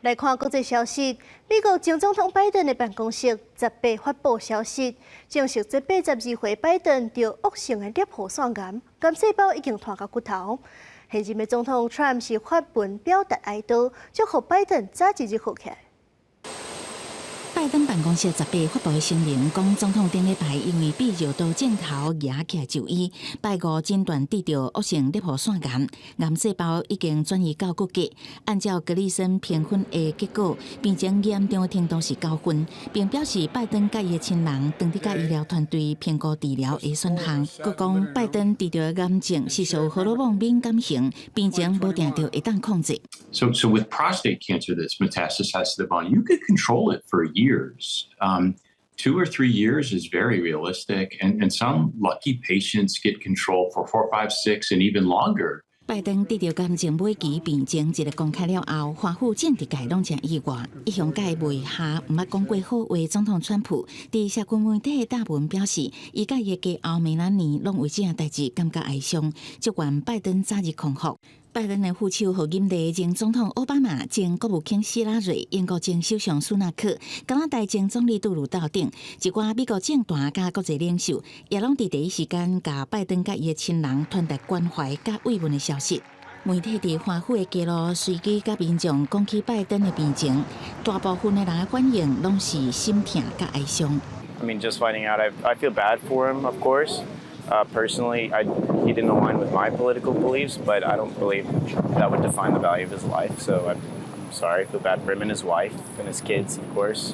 來看國際消息，美國前總統拜登的辦公室十八發布消息，證實這82歲拜登得惡性的攝護腺癌，癌細胞已經傳到骨頭。現任的總統川普是發文表達哀悼，祝福拜登早一日好起來。拜登辦公室十八發布聲明，講總統頂禮拜因為泌尿道症頭壓起來就醫，拜五診斷得著惡性攝護腺癌，癌細胞已經轉移到骨骼。按照格里森評分的結果，病情嚴重的程度是9分，並表示拜登佮伊的親人當佇佮醫療團隊評估治療的選項。閣講拜登得著的癌症是屬荷爾蒙敏感型，病情無定著會當控制。 So with prostate cancer that's metastasized to the bone, you could control it for years. 2 or 3 years is very realistic, and some lucky patients get control for 4, 5, 6, and even longer. 拜登得著癌症尾期病情一个公開了後，華府政治界攏誠意外。一向佮伊袂合，毋捌講過好話。總統川普佇社群媒體的貼文表示，伊佮伊的家后梅蘭妮攏為這件代誌感覺哀傷，祝願拜登早日康復。拜登的副手賀錦麗、前總統奧巴馬、前國務卿希拉蕊、英國前首相蘇納克、加拿大前總理杜魯道等一寡美國政壇佮國際領袖，也攏佇第一時間共拜登佮伊的親人傳達關懷佮慰問的消息。媒體佇華府的街路隨機佮民眾講起拜登的病情，大部分的人的反應攏是心疼佮哀傷。 I mean, just finding out, I feel bad for him, of course. Personally, he didn't align with my political beliefs, but I don't believe that would define the value of his life. So I'm sorry, I feel bad for him and his wife and his kids, of course.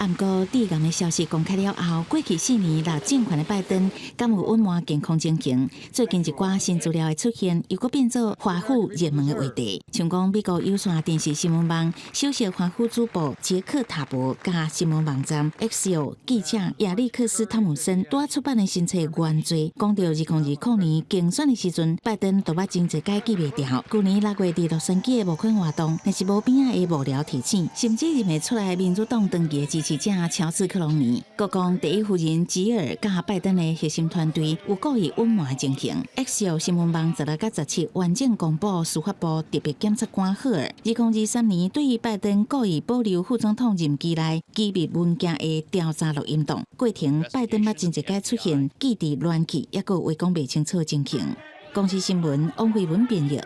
毋過，致癌的消息公開了後，過去4年來政權的拜登，敢有隱瞞健康情形？最近一寡新資料的出現，又閣變做華府熱門的話題。像講美國有線電視新聞網首席華府主播傑克塔博，佮新聞網站 Axios 記者亞歷克斯湯姆森，拄仔出版的新冊《原罪》，講著2020年競選的時陣，拜登都捌真濟擺記袂牢。舊年6月佇洛杉磯的募款活動，若是無邊仔的幕僚提醒，甚至認袂出來民主黨長期的支持者喬治克隆尼，閣講第一夫人吉爾佮拜登的核心團隊有故意隱瞞情形。Axios 新聞網16佮17完整公布司法部特別檢察官赫爾，2023年對於拜登故意保留副總統任期內機密文件的調查錄音檔過程，拜登捌真濟擺出現記佇亂記，抑閣有話講袂清楚的情形。公視新聞王慧文編譯。